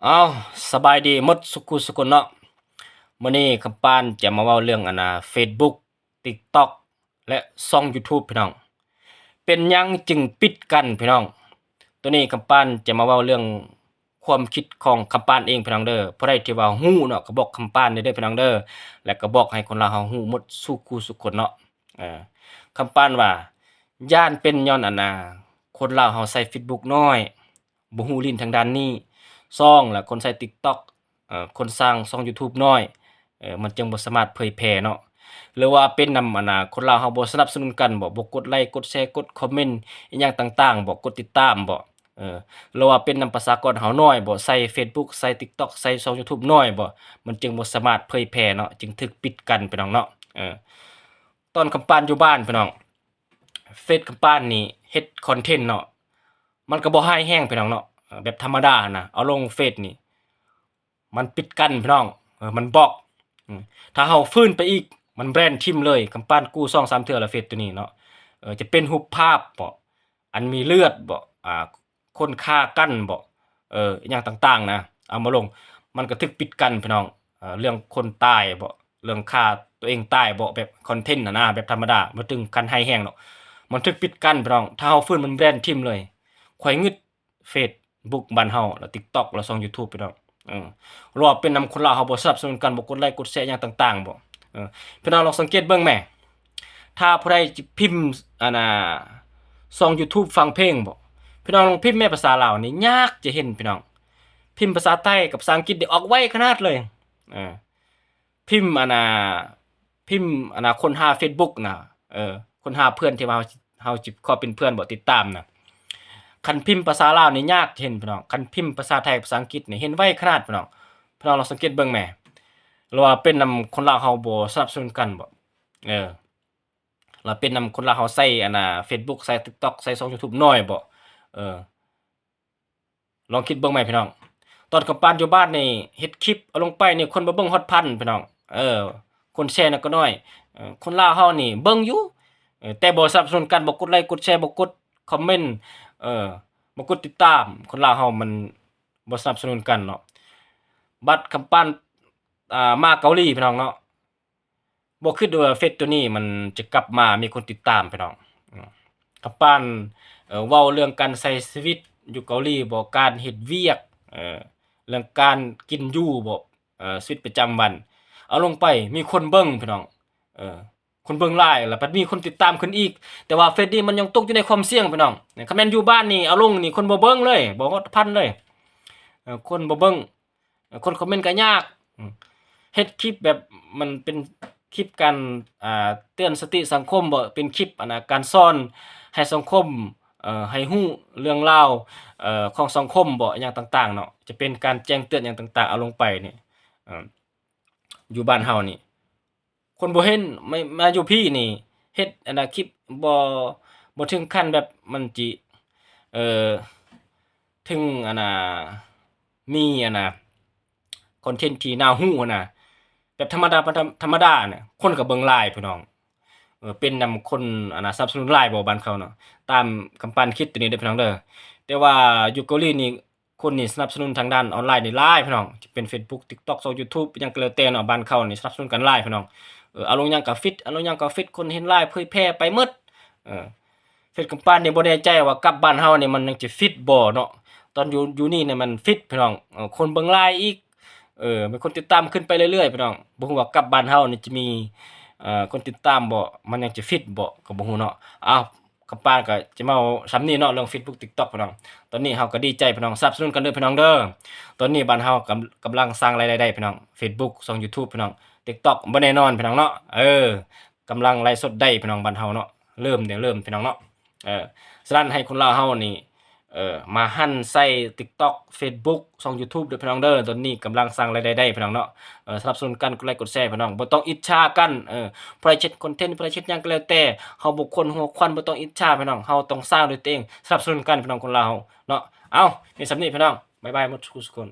ເອົາ ສະບາຍດີໝົດສຸຂູສຸຄົນເນາະ. ມື້ນີ້ຄຳປານຈະມາເວົ້າເລື່ອງອັນນ່າ Facebook TikTok ແລະ ຊ່ອງ YouTube ພີ່ນ້ອງ. ເປັນຫຍັງຈຶ່ງປິດກັ້ນພີ່ນ້ອງ? ໂຕນີ້ຄຳປານຈະມາເວົ້າເລື່ອງຄວາມຄິດຂອງຄຳປານເອງພີ່ນ້ອງເດີ. ຜູ້ໃດທີ່ວ່າຮູ້ເນາະ ກໍບອກຄຳປານແດ່ເດີພີ່ນ້ອງເດີ ແລະ ກໍບອກໃຫ້ຄົນລາວເຮົາຮູ້ໝົດສຸຂູສຸຄົນເນາະ. ເອີ ຄຳປານວ່າ ຢ້ານເປັນຍ້ອນອັນນ່າ ຄົນລາວເຮົາໃຊ້ Facebook ນ້ອຍ ບໍ່ຮູ້ຫຼິ້ນທາງດ້ານນີ້. ສອງລະ ຄົນໃຊ້ TikTok ເອີ ຄົນສ້າງຊ່ອງ YouTube ນ້ອຍ ເອີ ມັນຈຶ່ງບໍ່ສາມາດເຜີຍແຜ່ເນາະ. ຫຼືວ່າເປັນນຳອັນນ່າ ຄົນລາວເຮົາບໍ່ສະໜັບສະໜູນກັນບໍ? ບໍ່ກົດໄລ ກົດແຊ ກົດຄອມເມັນ ອີ່ຫຍັງຕ່າງໆບໍ? ກົດຕິດຕາມບໍ? ເອີ ຫຼືວ່າເປັນນຳປະຊາກອນເຮົານ້ອຍບໍ? ໃຊ້ Facebook ໃຊ້ TikTok ໃຊ້ຊ່ອງ YouTube ນ້ອຍບໍ? ມັນຈຶ່ງບໍ່ສາມາດເຜີຍແຜ່ເນາະ ຈຶ່ງຖືກປິດກັ້ນພີ່ນ້ອງເນາະ. ເອີ ຕອນຄຳປານຢູ່ບ້ານພີ່ນ້ອງ ເຟສຄຳປານນີ້ເຮັດຄອນເທັນເນາະ ມັນກໍບໍ່ຮ້າຍແຮງພີ່ນ້ອງເນາະ ເອີ ແບບທຳມະດາຫັ້ນນະ ເອົາລົງເຟສນີ້ ມັນປິດກັ້ນພີ່ນ້ອງ ເອີ ມັນບລັອກ. ອືມ ຖ້າເຮົາຟື້ນໄປອີກ ມັນແບນຖິ້ມເລີຍ. ຄຳປານກູ້ສອງສາມເທື່ອລະ ເຟສໂຕນີ້ເນາະ ເອີ ຈະເປັນຮູບພາບບໍ ອັນມີເລືອດບໍ ອ່າ ຄົນຂ້າກັນບໍ ເອີ ອີ່ຫຍັງຕ່າງໆນະ ເອົາມາລົງ ມັນກໍຖືກປິດກັ້ນພີ່ນ້ອງ. ເອີ ເລື່ອງຄົນຕາຍບໍ ເລື່ອງຂ້າຕົວເອງຕາຍບໍ ແບບຄອນເທັນຫັ້ນນະ ແບບທຳມະດາ ບໍ່ເຖິງຂັ້ນຮ້າຍແຮງດອກ ມັນຖືກປິດກັ້ນພີ່ນ້ອງ. ຖ້າເຮົາຟື້ນມັນແບນຖິ້ມເລີຍ. ຂ້ອຍງຶດ Facebook ບ້ານເຮົາ ແລະ TikTok ແລະ ຊ່ອງ YouTube ພີ່ນ້ອງ. ເອີ ຫຼືວ່າເປັນນຳຄົນລາວເຮົາບໍ່ສະໜັບສະໜູນກັນ ບໍ່ກົດໄລກົດແຊຫຍັງຕ່າງໆບໍ? ເອີ ພີ່ນ້ອງລອງສັງເກດເບິ່ງແໝ່ ຖ້າຜູ້ໃດຈະພິມອັນນ່າ ຊ່ອງ YouTube ຟັງເພງບໍ? ພີ່ນ້ອງລອງພິມແໝ່ ພາສາລາວນີ້ຍາກຈະເຫັນພີ່ນ້ອງ. ພິມພາສາໄທກັບພາສາອັງກິດນີ້ອອກໄວຂະໜາດເລີຍ. ເອີ ພິມອັນນ່າ ພິມອັນນ່າ ຄົ້ນຫາ Facebook ນະ ເອີ ຄົ້ນຫາເພື່ອນທີ່ວ່າເຮົາ ເຮົາຊິຂໍເປັນເພື່ອນບໍ ຕິດຕາມນະ. ຄັນພິມພາສາລາວນີ້ຍາກຈະເຫັນພີ່ນ້ອງ. ຄັນພິມພາສາໄທກັບພາສາອັງກິດນີ້ເຫັນໄວຂະໜາດພີ່ນ້ອງ. ພີ່ນ້ອງລອງສັງເກດເບິ່ງແໝ່ ຫຼືວ່າເປັນນຳຄົນລາວເຮົາບໍ່ສະໜັບສະໜູນກັນບໍ? ເອີ ລະເປັນນຳຄົນລາວເຮົາໃຊ້ອັນນ່າ Facebook ໃຊ້ TikTok ໃຊ້ຊ່ອງ YouTube ນ້ອຍບໍ? ເອີ ລອງຄິດເບິ່ງແໝ່ພີ່ນ້ອງ. ຕອນຄຳປານຢູ່ບ້ານນີ້ເຮັດຄລິບເອົາລົງໄປນີ້ ຄົນມາເບິ່ງຮອດພັນພີ່ນ້ອງ. ເອີ ຄົນແຊນະກໍນ້ອຍ. ເອີ ຄົນລາວເຮົານີ້ເບິ່ງຢູ່ ເອີ ແຕ່ບໍ່ສະໜັບສະໜູນກັນ ບໍ່ກົດໄລກົດແຊ ບໍ່ກົດຄອມເມັນ ເອີ ບໍ່ກົດຕິດຕາມ. ຄົນລາວເຮົາມັນບໍ່ສະໜັບສະໜູນກັນເນາະ. ບັດຄຳປານ ອ່າ ມາເກົາຫຼີພີ່ນ້ອງເນາະ ບໍ່ຄິດວ່າເຟສໂຕນີ້ມັນຈະກັບມາມີຄົນຕິດຕາມພີ່ນ້ອງ. ອືມ ຄຳປານ ເອີ ເວົ້າເລື່ອງການໃຊ້ຊີວິດຢູ່ເກົາຫຼີບໍ ການເຮັດວຽກ ເອີ ເລື່ອງການກິນຢູ່ບໍ ເອີ ຊີວິດປະຈຳວັນ ເອົາລົງໄປມີຄົນເບິ່ງພີ່ນ້ອງ. ເອີ ຄົນເບິ່ງຫຼາຍ ແລ້ວພັດມີຄົນຕິດຕາມຂຶ້ນອີກ. ແຕ່ວ່າເຟສນີ້ມັນຍັງຕົກຢູ່ໃນຄວາມສ່ຽງພີ່ນ້ອງ. ຄັນແມ່ນຢູ່ບ້ານນີ້ເອົາລົງນີ້ຄົນບໍ່ເບິ່ງເລີຍ ບໍ່ຮອດພັນເລີຍ. ເອີ ຄົນບໍ່ເບິ່ງ ເອີ ຄົນຄອມເມັນກໍຍາກ. ອືມ ເຮັດຄລິບແບບມັນເປັນຄລິບການ ອ່າ ເຕືອນສະຕິສັງຄົມບໍ ເປັນຄລິບອັນນ່າ ການສອນໃຫ້ສັງຄົມ ເອີ ໃຫ້ຮູ້ເລື່ອງລາວ ເອີ ຂອງສັງຄົມບໍ ຫຍັງຕ່າງໆເນາະ ຈະເປັນການແຈ້ງເຕືອນຫຍັງຕ່າງໆ ເອົາລົງໄປນີ້ ເອີ ຢູ່ບ້ານເຮົານີ້ ຄົນບໍ່ເຫັນ. ມາ ມາຢູ່ພີ້ນີ້ເຮັດອັນນ່າ ຄລິບບໍ່ ບໍ່ເຖິງຂັ້ນແບບມັນຈິ ເອີ ເຖິງອັນນ່າ ມີອັນນ່າ ຄອນເທັນທີ່ໜ້າຮູ້ຫັ້ນນະ ແບບທຳມະດາ ທຳ ທຳມະດານະ ຄົນກໍເບິ່ງຫຼາຍພີ່ນ້ອງ. ເອີ ເປັນນຳຄົນອັນນ່າ ສະໜັບສະໜູນຫຼາຍບໍ ບ້ານເຂົາເນາະ ຕາມຄຳປານຄິດໂຕນີ້ເດີພີ່ນ້ອງເດີ. ແຕ່ວ່າຢູ່ເກົາຫຼີນີ້ ຄົນນີ້ສະໜັບສະໜູນທາງດ້ານອອນລາຍນີ້ຫຼາຍພີ່ນ້ອງ ຈະເປັນ Facebook TikTok ຊ່ອງ YouTube ຫຍັງກໍແລ້ວແຕ່ເນາະ ບ້ານເຂົານີ້ສະໜັບສະໜູນກັນຫຼາຍພີ່ນ້ອງ. ເອີ ເອົາລົງຫຍັງກໍຟິດ ເອົາລົງຫຍັງກໍຟິດ ຄົນເຫັນຫຼາຍເຜີຍແຜ່ໄປໝົດ. ເອີ ເຟສຄຳປານນີ້ບໍ່ແນ່ໃຈວ່າກັບບ້ານເຮົານີ້ມັນຍັງຈະຟິດບໍ່ເນາະ. ຕອນຢູ່ ຢູ່ນີ້ນີ້ມັນຟິດພີ່ນ້ອງ. ເອີ ຄົນເບິ່ງຫຼາຍອີກ ເອີ ມີຄົນຕິດຕາມຂຶ້ນໄປເລື້ອຍໆພີ່ນ້ອງ. ບໍ່ຮູ້ວ່າກັບບ້ານເຮົານີ້ຈະມີ ເອີ ຄົນຕິດຕາມບໍ່ ມັນຍັງຈະຟິດບໍ່ ກໍບໍ່ຮູ້ເນາະ. ເອົາ ຄຳປານກໍຈະມາເວົ້າຊ່ຳນີ້ເນາະ ເລື່ອງ Facebook TikTok ພີ່ນ້ອງ. ຕອນນີ້ເຮົາກໍດີໃຈພີ່ນ້ອງ ສະໜັບສະໜູນກັນເດີພີ່ນ້ອງເດີ. ຕອນນີ້ບ້ານເຮົາກຳ ກຳລັງສ້າງລາຍໄດ້ພີ່ນ້ອງ Facebook ຊ່ອງ YouTube ພີ່ນ້ອງ TikTok ບໍ່ແນ່ນອນພີ່ນ້ອງເນາະ. ເອີ ກຳລັງໄລຟ໌ສົດໄດ້ພີ່ນ້ອງ ບ້ານເຮົາເນາະ ເລີ່ມ ເລີ່ມພີ່ນ້ອງເນາະ. ເອີ ສະນັ້ນໃຫ້ຄົນລາວເຮົານີ້ ເອີ ມາຫັນໃສ່ TikTok Facebook ຊ່ອງ YouTube ເດີພີ່ນ້ອງເດີ. ຕອນນີ້ກຳລັງສ້າງລາຍໄດ້ໄດ້ພີ່ນ້ອງເນາະ. ເອີ ສະໜັບສະໜູນກັນ ກົດໄລກົດແຊພີ່ນ້ອງ ບໍ່ຕ້ອງອິດສາກັນ. ເອີ ຜູ້ໃດເຮັດຄອນເທັນ ຜູ້ໃດເຮັດຫຍັງກໍແລ້ວແຕ່ ເຮົາບໍ່ຄວນຫົວຄວັນ ບໍ່ຕ້ອງອິດສາພີ່ນ້ອງ ເຮົາຕ້ອງສ້າງດ້ວຍຕົວເອງ. ສະໜັບສະໜູນກັນພີ່ນ້ອງ ຄົນລາວເຮົາເນາະ. ເອົາ ມີສ່ຳນີ້ພີ່ນ້ອງ ບາຍບາຍໝົດທຸກຄົນ.